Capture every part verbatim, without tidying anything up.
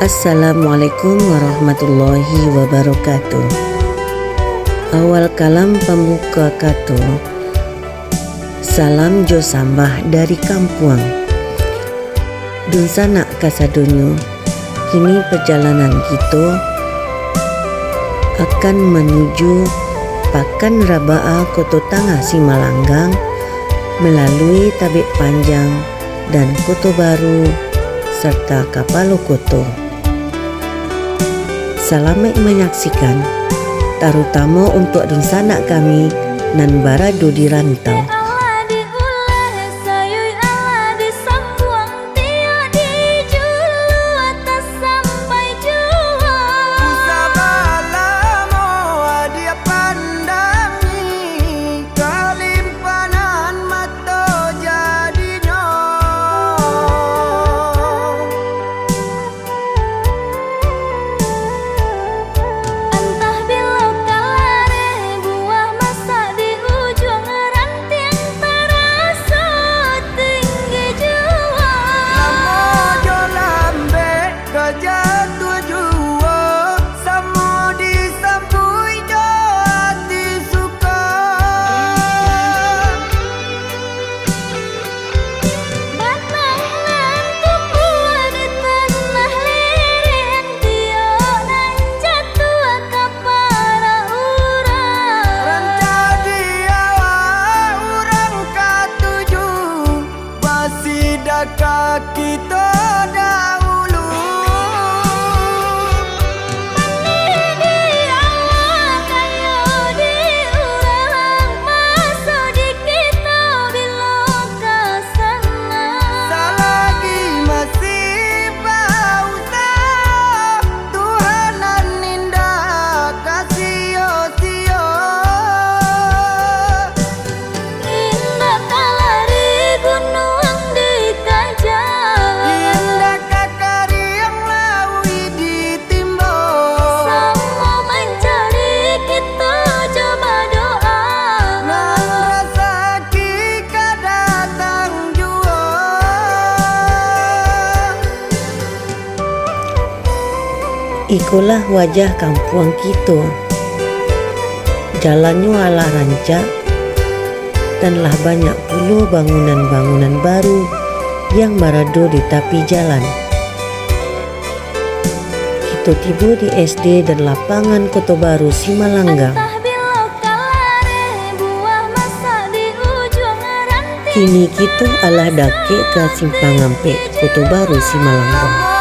Assalamualaikum warahmatullahi wabarakatuh. Awal kalam pambuka kato, salam jo sambah dari kampuang. Dunsanak kasadonyo, kini pajalanan kito akan manuju Pakan Rabaa, Koto Tangah Simalanggang, malalui Tabek Panjang dan Koto Baru, sarta Kapalo Koto. Salamaik manyaksikan, tarutamo untuak dunsanak kami nan barado di rantau. Antah bilo ka lareh, buah masak di ujuang rantiang taraso tinggi juo. Lamo jo lambek ka jatuah juo, samo disambuik jo ati suko. Batang nan tumbuah di tanah lirin, tiok nan jatuah ka parak urang. Rancak di awak urang katuju, basidak ka kito dahulu. Mandi di awak kayo di urang, maso di kito bilo ka sana. Salagi masih bausaho, Tuhan nan indak ka sio-sio. Indak ka lari gunuang dikaja. Indak ka kariang lauik ditimbo. Samo mancari kito jo badoa. Nan rasaki ka datang juo. Ikolah wajah kampuang kito. Jalannyo alah rancak, dan lah banyak pulo bangunan-bangunan baru yang barado di tapi jalan. Kito tibo di S D dan lapangan Koto Baru Simalanggang. Kini kito alah dakek ka Simpang Ampek, Koto Baru Simalanggang.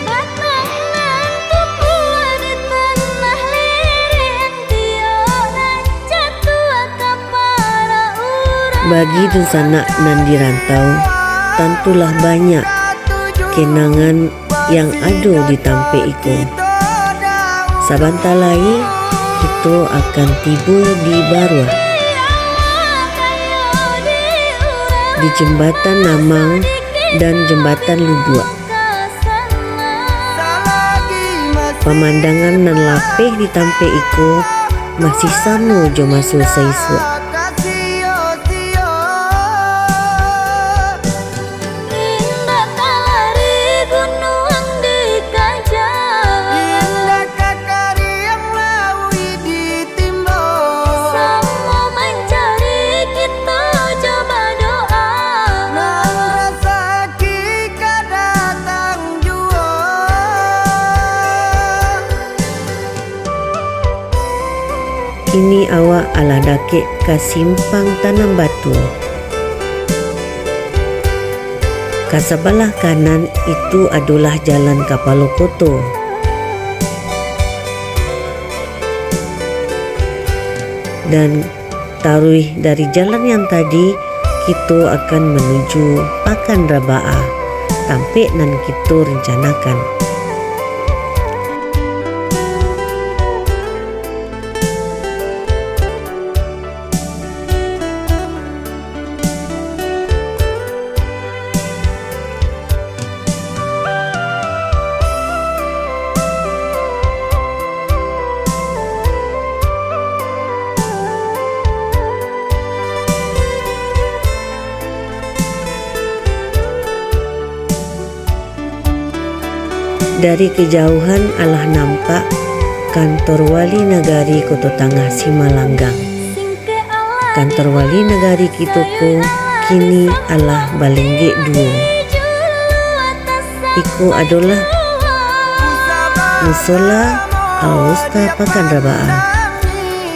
Batang nan tumbuah di tanah lirin, tiok nan jatuah ka parak urang. Bagi dunsanak nan di rantau, tantulah banyak kenangan yang ado di tampek iko. Sabanta lai, kito akan tibo di Baruah, di Jembatan Namang dan Jembatan Lubuak. Pamandangan nan lapeh di tampek iko masih samo jo maso saisuak. Indak ka lari gunuang dikaja. Indak ka kariang lauik di timbo. Samo mancari kito jo badoa. Nan rasaki ka datang juo. Kini awak alah dakek ka Simpang Tanam Batu. Ka sabalah kanan itu adolah Jalan Kapalo Koto. Dan taruih dari jalan yang tadi, kito akan manuju Pakan Rabaa, tampek nan kito rencanakan. Dari kejauhan alah nampak kantor wali nagari Koto Tangah Simalanggang. Kantor wali nagari kito ko kini alah balenggek duo. Iko adolah Musola Al-Wusta Pakan Raba'a.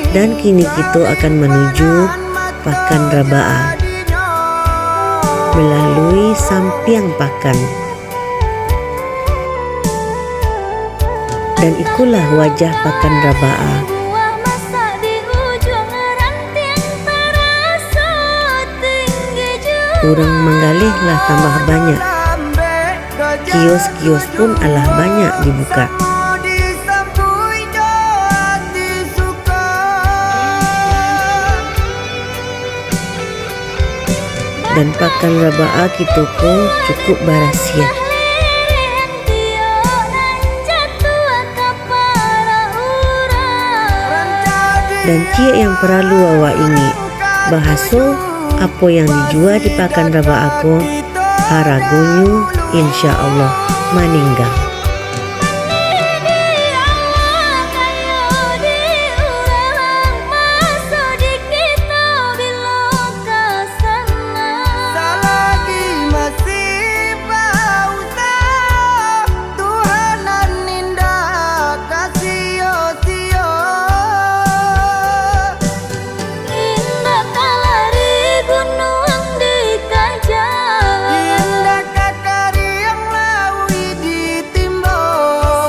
Dan kini kito akan manuju Pakan Raba'a melalui sampiang pakan. Dan ikolah wajah Pakan Raba'a. Urang manggaleh lah tambah banyak. Kios-kios pun alah banyak dibukak. Dan Pakan Raba'a kito ko cukuik barasiah. Dan ciek yang paralu awak ingek, bahaso apo yang dijua di Pakan Raba'a ko, haragonyo insya Allah maningga. Salagi masih bausaha, Tuhan nan indak ka sio-sio. Indak ka lari gunuang dikaja, indak ka kariang lauik di timbo.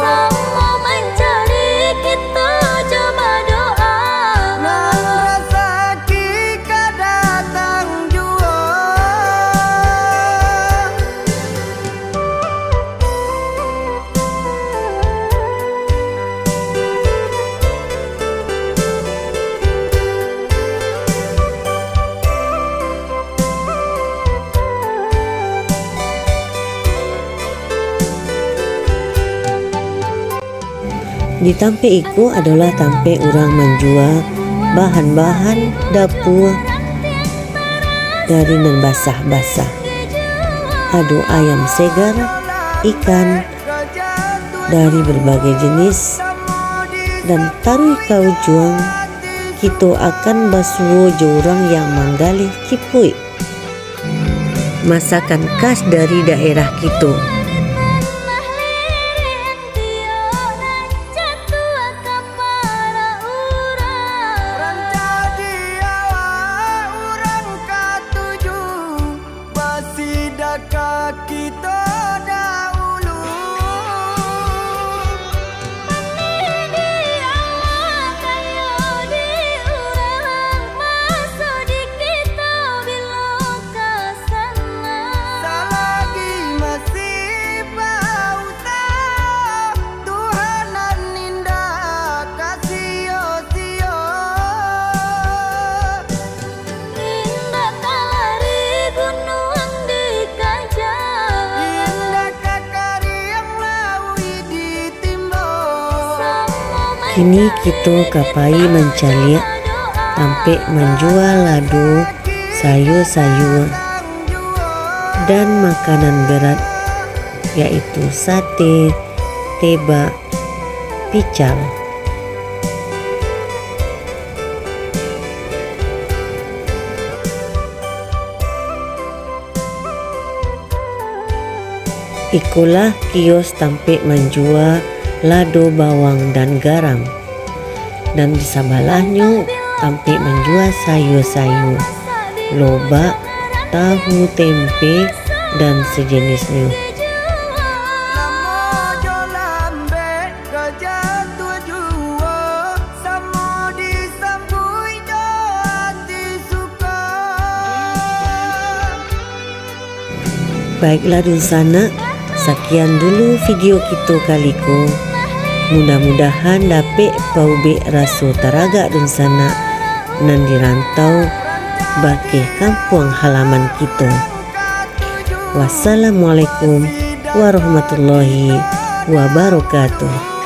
Samo mancari kito jo badoa. Nan rasaki ka datang juo. Di tampek iko adolah tampek urang manjua bahan-bahan dapua dari nan basah-basah. Ado ayam segar, ikan dari berbagai jenis, dan taruih ka ujuang, kito akan basuo jo urang yang manggaleh cipuik. Masakan khas dari daerah kito. Salagi masih bausaha, Tuhan nan indak ka sio-sio. Indak ka lari gunuang dikaja, indak ka kariang lauik di Kini kito ka pai mancaliak tampek manjua lado sayua-sayua dan makanan berat, yaitu sate, tebak, pical. Ikolah kios tampek manjua lado bawang dan garam, dan di sabalahnyo tampek manjua sayua-sayua, lobak, tahu, tempe, dan sejenisnyo. Samo jo lambek ka jatuah juo, samo disambuik jo ati suko. Baiklah dunsanak, sakian dulu video kito kali ko. Mudah-mudahan dapek paubek raso taragak dunsanak nan di rantau bakeh kampuang halaman kito. Wassalamualaikum warahmatullahi wabarakatuh.